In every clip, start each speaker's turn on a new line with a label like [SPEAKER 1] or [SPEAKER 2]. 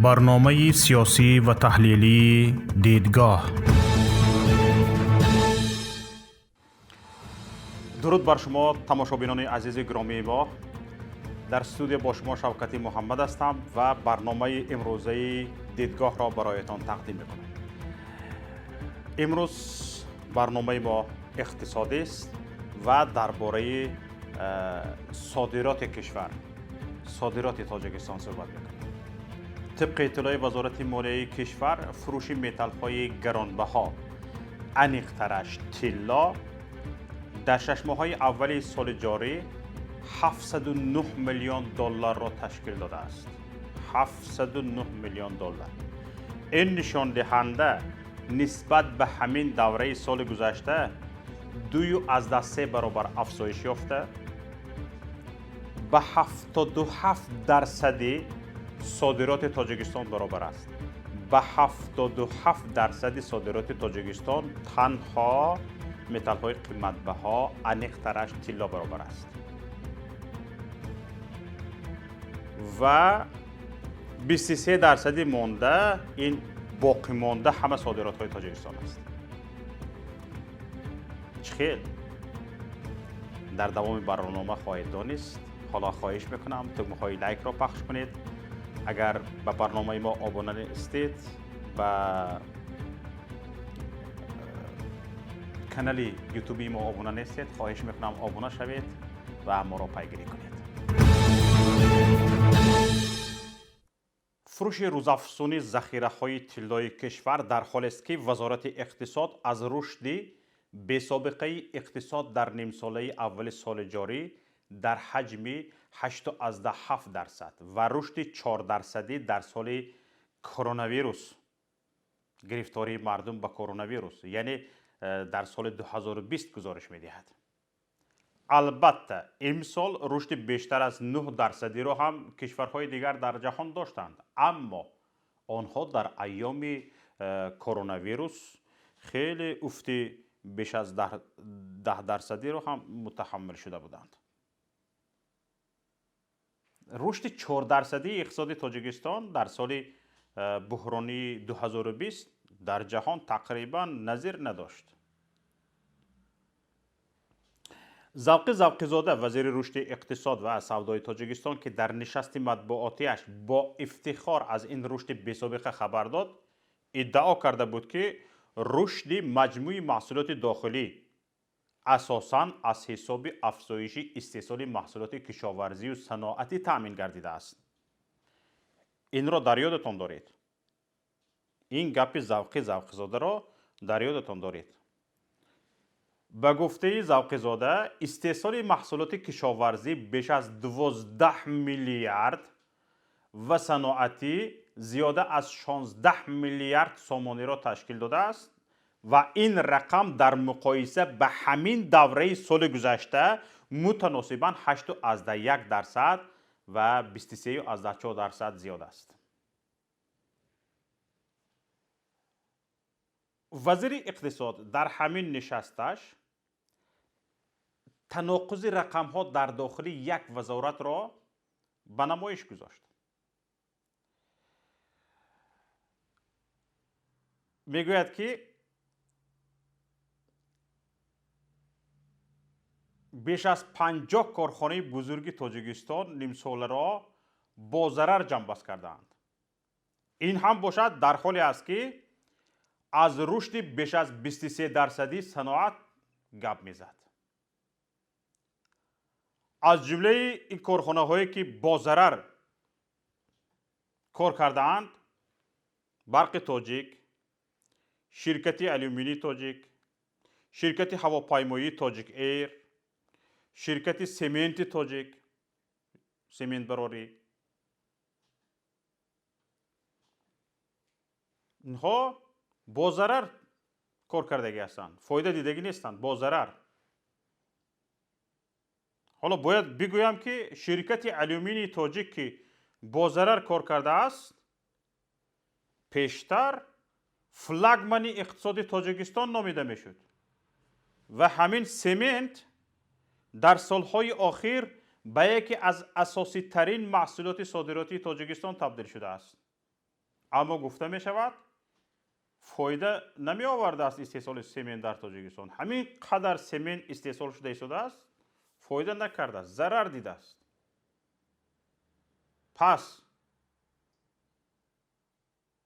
[SPEAKER 1] Барномаи сиёсӣ ва таҳлилии «Дидгоҳ».
[SPEAKER 2] Дуруд бар шумо, тамошобинони азизи гиромии мо. Дар студия бо шумо Шавкати Муҳаммад ҳастам ва барномаи имрӯзаи «Дидгоҳро» бароятон тақдим мекунам. Имрӯз барномаи мо иқтисодист ва дар бораи содироти кишвар, содироти Тоҷикистон суҳбат мекунем. Тибқи иттилои Вазорати молияи кишвар, фурӯши металлҳои гаронбаҳо, аниқтараш тилло, дар 6 моҳаи аввали соли ҷорӣ 709 миллион долларро ташкил додааст. 709 миллион доллар. Ин нишондиҳанда нисбат ба ҳамин давраи соли гузашта 2,3 баробар афзоиш ёфта, ба 77 дарсади содироти Тоҷикистон баробар аст. Ба 77 дарсади содироти Тоҷикистон танҳо металлҳои қиматбаҳо, аниқтараш тилло баробар аст ва 23 дарсади монда, ин боқимонда ҳама содиротҳои Тоҷикистон аст. Чӣ хел, дар давоми барнома хоҳед донист. Ҳоло хоҳиш мекунам, тугмаҳои лайкро пахш кунед. Агар ба барномаи мо обуна нестед, ба канали ютуби мо обуна нестед, хоҳиш мекунам, обуна шавед ва моро пайгирӣ кунед. Фурӯши рӯзафзуни захираҳои тиллои кишвар дар ҳолест, ки Вазорати иқтисод аз рушди бесобиқаи иқтисод дар нимсолаи аввали соли ҷорӣ дар ҳаҷми 8,7% ва рушди 4-дарсадӣ дар соли коронавирус, гирифтории мардум ба коронавирус, яъне дар соли 2020 гузориш медиҳад. Албатта, имсол рушди бештар аз 9 дарсадиро ҳам кишварҳои дигар дар ҷаҳон доштанд, аммо онҳо дар айёми коронавирус хеле уфти беш аз 10 дарсадиро ҳам мутаҳаммил шуда буданд. Рушди 4-дарсадии иқтисоди Тоҷикистон дар соли буҳронии 2020 дар ҷаҳон тақрибан назир надошт. Завқи Завқизода, вазири рушди иқтисод ва савдои Тоҷикистон, ки дар нишасти матбуотиаш бо ифтихор аз ин рушди бесобиқа хабар дод, иддао карда буд, ки рушди маҷмӯи маҳсулоти дохилӣ асосан аз ҳисоби афзоиши истеҳсоли маҳсулоти кишоварзию саноатӣ таъмин гардидааст. Инро дар ёдатон доред, ин гапи Завқи Завқизодаро дар ёдатон доред. Ба гуфтаи Завқизода, истеҳсоли маҳсулоти кишоварзӣ беш аз 12 миллиард ва саноатӣ зиёда аз 16 миллиард сомониро ташкил додааст ва ин рақам дар муқоиса ба ҳамин давраи соли гузашта мутаносибан 8,1% ва 23,4% зиёд аст. Вазири иқтисод дар ҳамин нишасташ таноқузи рақамҳо дар дохили як вазоратро ба намоиш гузошт. Мегӯяд, ки беш аз 50 корхонаи бузурги Тоҷикистон нимсоларо бо зарар ҷамъбаст кардаанд. Ин ҳам бошад дар ҳоле аст, ки аз рушди беш аз 23 дарсадии саноат гап мезад. Аз ҷумлаи ин корхонаҳое, ки бо зарар кор кардаанд, Барқи Тоҷик, ширкати Алюминии Тоҷик, ширкати ҳавопаймоии Тоҷик Эйр, ширкати Сементи Тоҷик, сементбарорӣ. Инҳо бо зарар кор кардагӣ ҳастанд, фоида дидагӣ нестанд, бо зарар. Ҳоло бояд бигӯям, ки ширкати Алюминии Тоҷик, ки бо зарар кор кардааст, пештар флагмани иқтисоди Тоҷикистон номида мешуд ва ҳамин семент дар солҳои охир ба яке аз асоситарин маҳсулоти содиротии Тоҷикистон табдил шудааст. Аммо гуфта мешавад, фоида намеовардааст истеҳсоли семент дар Тоҷикистон. Ҳамин қадар семент истеҳсол шуда истодааст, фоида накардааст, зарар дидааст. Пас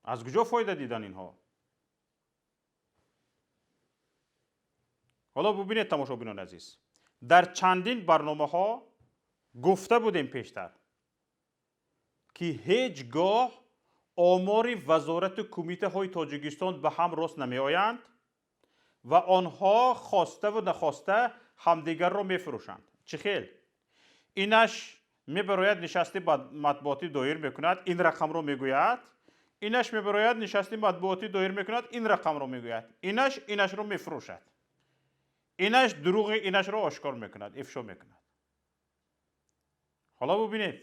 [SPEAKER 2] аз куҷо фоида дидан инҳо? Ҳоло бубинед, тамошобинони азиз, дар чандин барномаҳо гуфта будем пештар, ки ҳеҷ гоҳ омори вазорату кумитаҳои Тоҷикистон ба ҳам рост намеоянд ва онҳо хоставу нахоста ҳамдигарро мефурӯшанд. Чӣ хел? Инаш мебарояд, нишасти матбуотӣ доир мекунад, ин рақамро мегӯяд. Инаш мебарояд, нишасти матбуотӣ доир мекунад, ин рақамро мегӯяд. Инаш инашро мефурӯшад. Инаш дурӯғи инашро ошкор мекунад, ифшо мекунад. Ҳоло бубинед,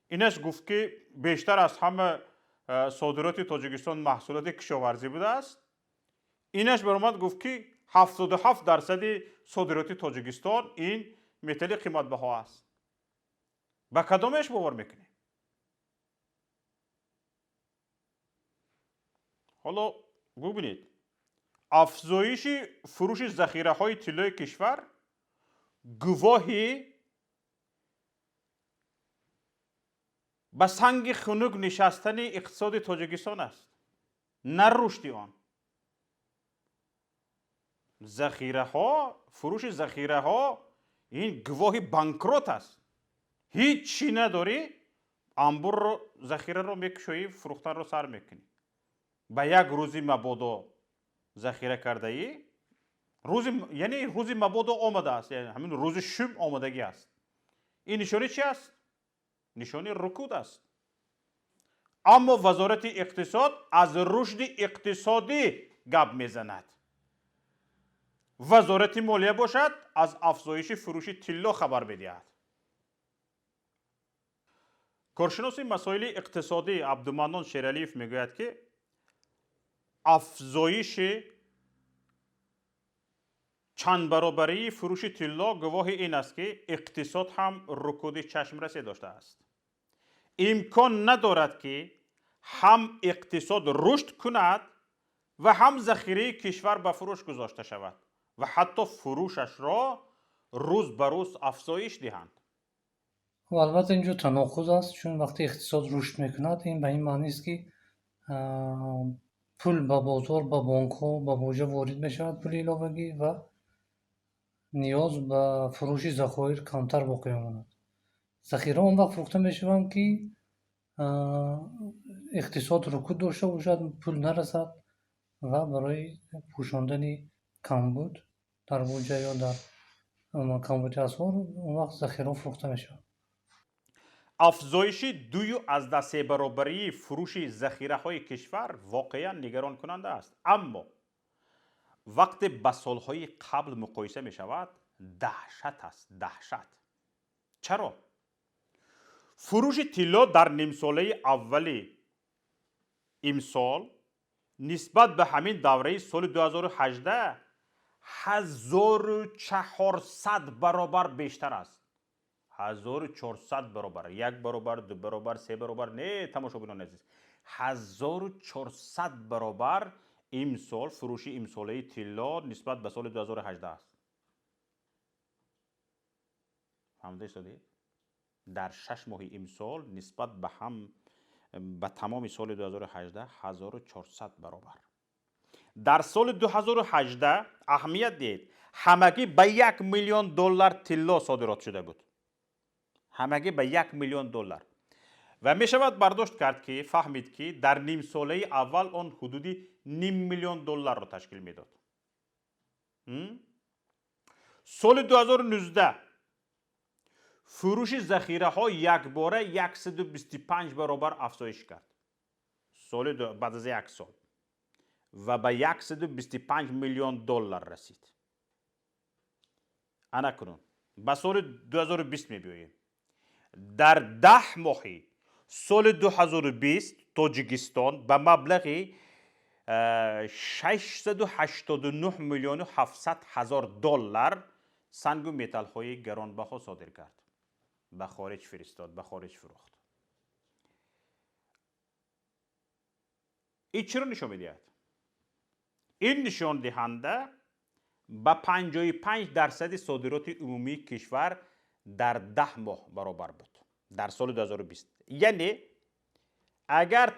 [SPEAKER 2] инаш гуфт, ки бештар аз ҳама содироти Тоҷикистон маҳсулоти кишоварзӣ будааст. Инаш баромад гуфт, ки 77% содироти Тоҷикистон ин металли қиматбаҳо аст. Ба кадомеш бовар мекунем? Ҳоло бубинед, афзоиши фурӯши захираҳои тиллои кишвар гувоҳи ба санги хунук нишастани иқтисоди Тоҷикистон аст, на рушди он. Захираҳо, фурӯши захираҳо ин гувоҳи банкрот аст. Ҳеҷ чӣ надорӣ, амбурро, захираро мекушоӣ, фурӯхтанро сар мекунӣ. Ба як рӯзи мабодо захира кардаӣ, рӯзи, яъне рӯзи мабодо омадааст, яъне ҳамин рӯзи шум омадагӣ аст. Ин нишони чи аст? Нишони рукуд аст. Аммо Вазорати иқтисод аз рушди иқтисодӣ гап мезанад. Вазорати молия бошад, аз афзоиши фурӯши тилло хабар медиҳад. Коршиноси масоили иқтисодӣ Абдуманнон Шералиев мегӯяд, ки афзоиши чандбаробарии фурӯши тилло гувоҳи ин аст, ки иқтисод ҳам рукуди чашмрасе доштааст. Имкон надорад, ки ҳам иқтисод рушд кунад ва ҳам захираи кишвар ба фурӯш гузошта шавад ва ҳатто фурӯшашро рӯз ба рӯз афзоиш диҳанд.
[SPEAKER 3] Албатта, инҷо таноқуз аст, чун вақте иқтисод рушд мекунад, ин ба ин маънист, ки пул ба бозор, ба бонкҳо, ба буҷа ворид мешавад, пули иловагӣ, ва ниёз ба фурӯши захоир камтар боқӣ мемонад. Захира он вақт фурӯхта мешаванд, ки иқтисод рукуд дошта бошад, пул нарасад ва барои пӯшондани камбуд дар буҷа ё дар камбуди асъор он вақт захираҳо фурӯхта мешаванд.
[SPEAKER 2] Афзоиши 2,3 баробарии фурӯши захираҳои кишвар воқеан нигаронкунанда аст, аммо вақте ба солҳои қабл муқоиса мешавад, даҳшат аст, даҳшат. Чаро? Фурӯши тилло дар нимсолаи аввали имсол нисбат ба ҳамин давраи соли 2018 1400 баробар бештар аст. 1400 баробар, як баробар, ду баробар, се баробар не, тамошобинони азиз, 1400 баробар имсол фурӯши имсолаи тилло нисбат ба соли 2018 аст. Фаҳмида истодед? Дар 6 моҳи имсол нисбат ба ҳам ба тамоми соли 2018 1400 баробар. Дар соли 2018, аҳамият диҳед, ҳамагӣ ба 1 миллион доллар тилло содирот шуда буд. Ҳамагӣ ба 1 миллион доллар. Ва мешавад бардошт кард, ки фаҳмид, ки дар нимсолаи аввал он ҳудуди ним миллион долларро ташкил медод. Соли 2019 фурӯши захираҳо якбора 125 баробар афзоиш кард. Соли баъд аз як сол ва ба 125 миллион доллар расид. Ана кунун ба соли 2020 мебиёем. Дар 10 моҳи соли 2020 Тоҷикистон ба маблағи 689 миллиону 700 ҳазор доллар сангу металлҳои гаронбаҳо содир кард, ба хориҷ фиристод, ба хориҷ фурӯхт. Ин чиро нишон медиҳад? Ин нишондиҳанда ба 55% содироти умумии кишвар дар 10 моҳ баробар буд дар соли 2020. Яъне агар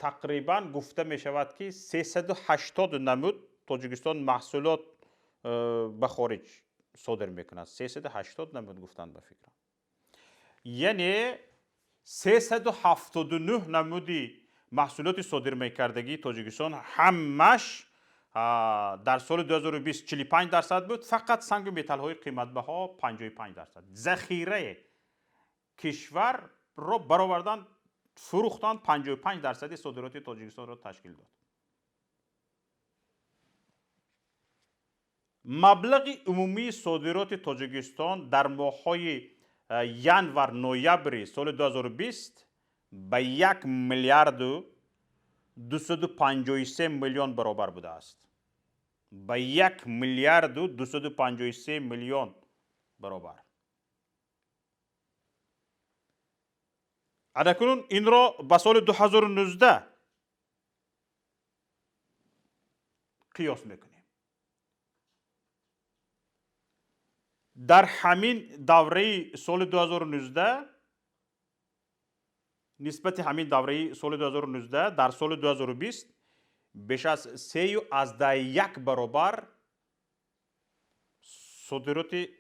[SPEAKER 2] тақрибан гуфта мешавад, ки 380 намуд Тоҷикистон маҳсулот ба хориҷ содир мекунад. 380 намуд гуфтанд, ба фикрам. Яъне 379 намуди маҳсулоти содир мекардагии Тоҷикистон ҳамаш дар соли 2020 45% буд, фақат сангу металлҳои қиматбаҳо 55%. Захираи кишварро баровардан, фурӯхтан 55% содироти Тоҷикистонро ташкил дод. Маблағи умумии содироти Тоҷикистон дар моҳҳои январ-ноябри соли 2020 ба 1 миллиарду 253 миллион баробар будааст. Ба 1 миллиарду 253 миллион баробар. Анакунун инро ба соли 2019 қиёс мекунем. Дар ҳамин давраи соли 2019, нисбати ҳамин давраи соли 2019, дар соли 2020 беш аз 3,1 баробар содироти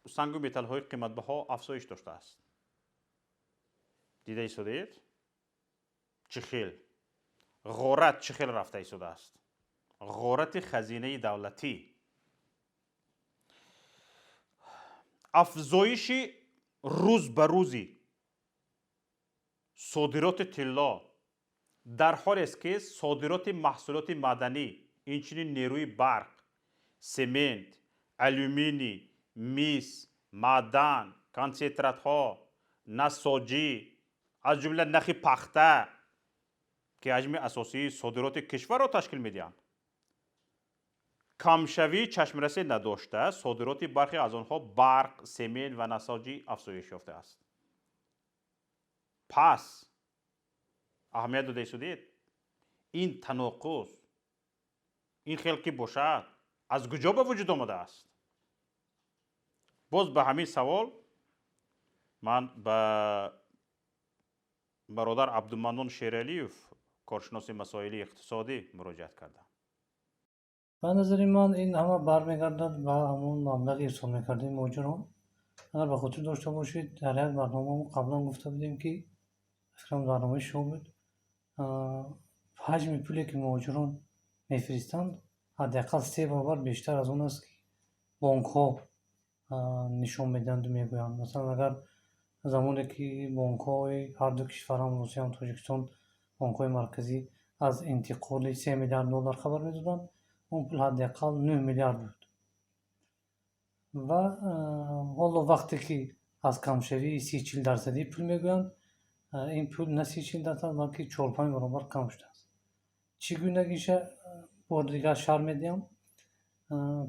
[SPEAKER 2] сангу металлҳои қиматбаҳо афзоиш доштааст. Дида истодаед? Чӣ хел ғорат, чӣ хел рафта истодааст? Ғорати хазинаи давлатӣ. Афзоиши рӯз ба рӯзи содироти тилло дар ҳолест, ки содироти маҳсулоти маъданӣ, инчунин нерӯи барқ, семент, алюминий, мис, маъдан, консентратҳо, насоҷӣ, аз ҷумла нахи пахта, ки ҳаҷми асосии содироти кишварро ташкил медиҳанд, камшавии чашмрасе надошта, содироти бархе аз онҳо барқ, семент ва насоҷӣ афзоиш ёфтааст. Пас аҳамият дода истодед, ин таноқуз, ин хел ки бошад, аз куҷо ба вуҷуд омадааст? Боз ба ҳамин савол ман ба бародар Абдуманнон Шералиев, коршиноси масоили иқтисодӣ, муроҷиат кардам.
[SPEAKER 3] Ба назари ман, ин ҳама бармегардад ба ҳамон маблағи ирсол мекардаи муҳоҷирон. Агар ба хотир дошта бошед, дар як барнома мо қаблан гуфта будем, ки фикрам барномаи шумо буд, ҳаҷми пуле, ки муҳоҷирон мефиристанд, ҳадди ақал 3 баробар бештар аз он аст, ки бонкҳо нишон медиҳанду мегӯянд. Масалан, агар замоне ки бонкҳои ҳар ду кишвар, ҳам Русия, ҳам Тоҷикистон, бонкҳои марказӣ аз интиқоли 3 миллиард доллар хабар медоданд, он пул ҳадди ақал 9 миллиард буд. Ва ҳоло вақте ки аз камшавии 30-40 дарсадии пул мегӯянд, ин пул на 30-40%, балки 4-5 баробар кам шудааст. Чӣ гунагиша бори дигар шарҳ медиҳам.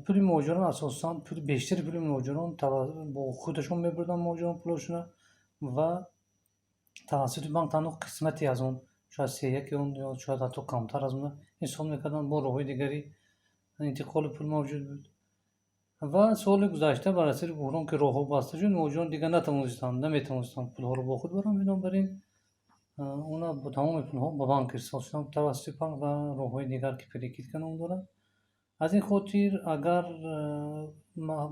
[SPEAKER 3] Пули муҳоҷирон асосан, пули бештари пули муҳоҷирон бо худашон мебурданд, муҳоҷирон пулошона, ва тавассути банк танҳо қисмате аз он, шояд сеяки он ё шояд ҳатто камтар аз он ҳисоб мекарданд. Бо роҳҳои дигари интиқоли пул мавҷуд буд. Ва соли гузашта бар асари буҳрон, ки роҳҳо баста шуд, муҳоҷирон дигар натавонистанд, наметавонистанд пулҳоро бо худ баранд. Бинобар ин она бо тамоми пулҳо ба банк ирсол шуданд тавассути банк ва роҳҳои дигар, ки перекидка ном дорад. Аз ин хотир, агар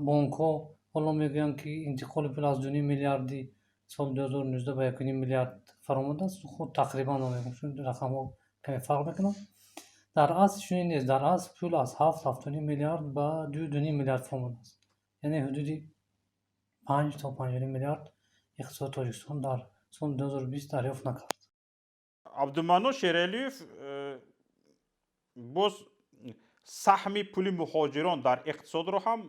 [SPEAKER 3] бонкҳо ҳоло мегӯянд, ки интиқоли пул аз 2,5 миллиарди соли 2019 ба 1,5 миллиард фаромадааст, худ тақрибан мегӯям, чун рақамҳо каме фарқ мекунанд, дар асл чунин нест. Дар асл пул аз 7, 7,5 миллиард ба 2, 2,5 миллиард фаромадааст. Яъне ҳудуди 5 то 5,5 миллиард иқтисоди Тоҷикистон дар соли 2020 дарёфт накард.
[SPEAKER 2] Абдуманнон Шералиев боз саҳми пули муҳоҷирон дар иқтисодро ҳам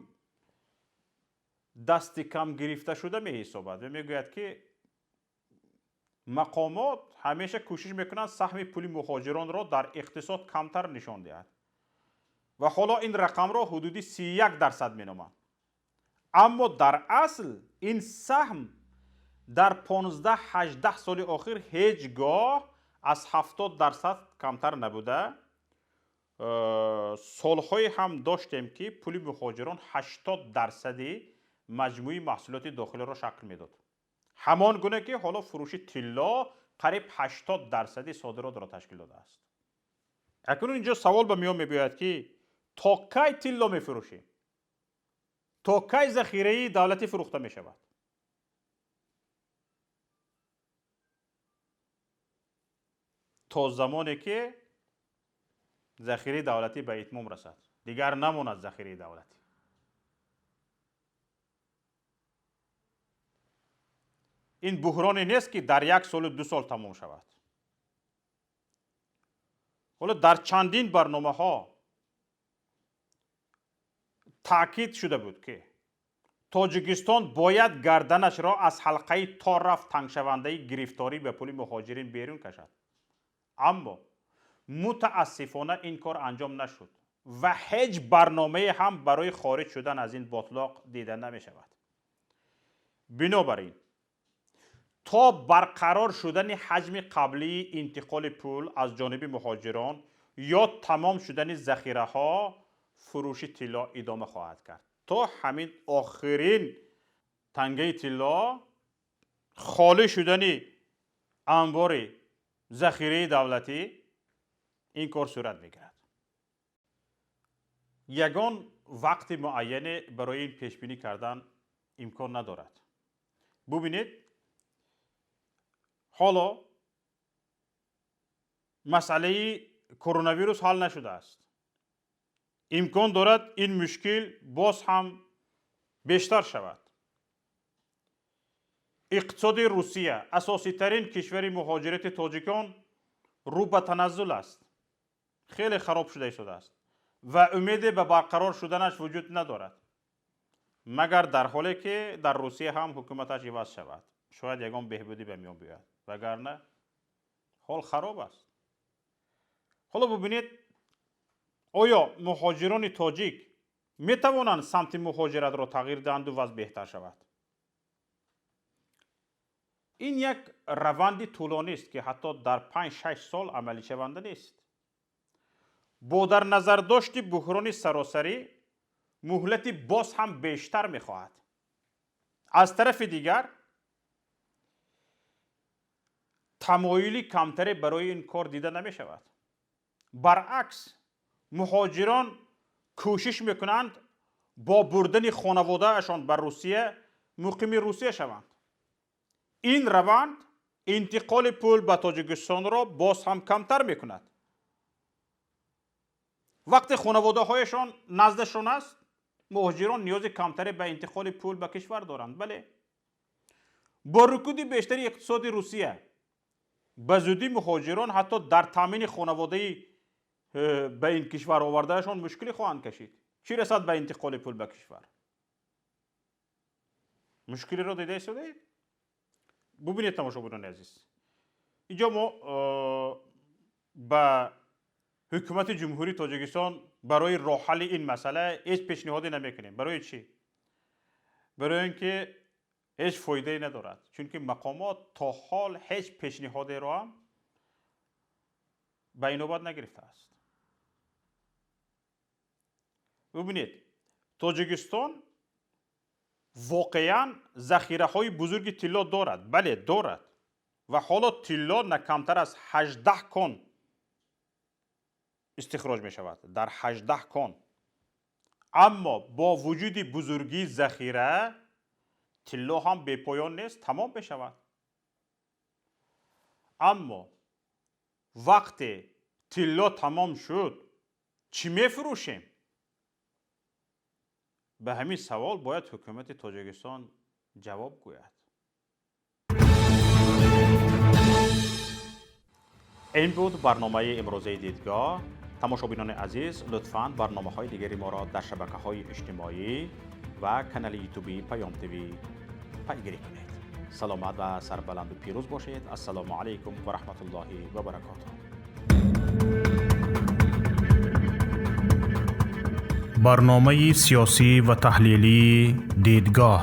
[SPEAKER 2] дасти кам гирифта шуда меҳисобад ва мегӯяд, ки мақомот ҳамеша кӯшиш мекунанд саҳми пули муҳоҷиронро дар иқтисод камтар нишон диҳад ва ҳоло ин рақамро ҳудуди 31% меноманд. Аммо дар асл ин саҳм дар 15-18 соли охир ҳеҷ гоҳ Аз 70% камтар набуда, солҳое ҳам доштем, ки пули муҳоҷирон 80% маҷмӯи маҳсулоти дохилиро шакл медод. Ҳамон гуна ки ҳоло фурӯши тилло қариб 80% содиротро ташкил додааст. Акнун инҷо савол ба миён мебиёяд, ки то кай тилло мефурӯшем? То кай захираи давлатӣ фурӯхта мешавад? То замоне ки захираи давлатӣ ба итмом расад, дигар намонад захираи давлатӣ. Ин буҳроне нест, ки дар як солу 2 сол тамом шавад. Ҳоло дар чандин барномаҳо таъкид шуда буд, ки Тоҷикистон бояд гарданашро аз ҳалқаи тор рафт тангшавандаи гирифторӣ ба пули муҳоҷирин берун кашад. Аммо мутаассифона ин кор анҷом нашуд ва ҳеҷ барномае ҳам барои хориҷ шудан аз ин ботлоқ дида намешавад. Бинобар ин то барқарор шудани ҳаҷми қаблии интиқоли пул аз ҷониби муҳоҷирон ё тамом шудани захираҳо, фурӯши тилло идома хоҳад кард. То ҳамин охирин тангаи тилло, холӣ шудани анбори захираи давлатӣ, ин кор сурат мегирад. Ягон вақти муайяне барои ин пешбинӣ кардан имкон надорад. Бубинед, ҳоло масъалаи коронавирус ҳал нашудааст. Имкон дорад ин мушкил боз ҳам бештар шавад. Иқтисоди Русия, асоситарин кишвари муҳоҷирати тоҷикон, рӯ ба таназзул аст. Хеле хароб шуда истодааст ва умеде ба барқарор шуданаш вуҷуд надорад, магар дар ҳоле ки дар Русия ҳам ҳукуматаш иваз шавад, шояд ягон беҳбудӣ ба миён биёяд, вагарна ҳол хароб аст. Ҳоло бубинед, оё муҳоҷирони тоҷик метавонанд самти муҳоҷиратро тағйир диҳанду вазъ беҳтар шавад? Ин як раванди тӯлонист, ки ҳатто дар 5-6 сол амалишаванда нест. Бо дар назардошти буҳрони саросарӣ муҳлати боз ҳам бештар мехоҳад. Аз тарафи дигар тамоюли камтаре барои ин кор дида намешавад. Баръакс, муҳоҷирон кӯшиш мекунанд бо бурдани хонаводаашон ба Русия муқими Русия шаванд. Ин раванд интиқоли пул ба Тоҷикистонро боз ҳам камтар мекунад. Вақте хонаводаҳояшон наздашон аст, муҳоҷирон ниёзи камтаре ба интиқоли пул ба кишвар доранд. Бале, бо рукуди бештари иқтисоди Русия ба зудӣ муҳоҷирон ҳатто дар таъмини хонаводаи ба ин кишвар овардаашон мушкилӣ хоҳанд кашид. Чӣ расад ба интиқоли пул ба кишвар? Мушкилиро дида истодаед? Бубинед, тамошобинони азиз, инҷо мо ба ҳукумати Ҷумҳурии Тоҷикистон барои роҳҳалли ин масъала ҳеҷ пешниҳоде намекунем. Барои чӣ? Барои ин ки ҳеҷ фоидае надорад, чунки мақомот то ҳол ҳеҷ пешниҳодеро ҳам ба инобат нагирифтааст. Бубинед, Тоҷикистон воқеан захираҳои бузурги тилло дорад. Бале, дорад. Ва ҳоло тилло на камтар аз 18 кон истихроҷ мешавад. Дар 18 кон. Аммо бо вуҷуди бузургии захира тилло ҳам бепоён нест, тамом мешавад. Аммо вақте тилло тамом шуд, чӣ мефурӯшем? Ба ҳамин савол бояд ҳукумати Тоҷикистон ҷавоб гӯяд. Ин буд барномаи имрӯзаи Дидгоҳ. Тамошобинони азиз, лутфан барномаҳои дигари моро дар шабакаҳои иҷтимоӣ ва канали ютубии Паём ТВ пайгирӣ кунед. Саломат ва сарбаланду пирӯз бошед. Ассалому алайкум ва раҳматуллоҳи ва баракотуҳ.
[SPEAKER 1] Барномаи сиёсӣ ва таҳлилии Дидгоҳ.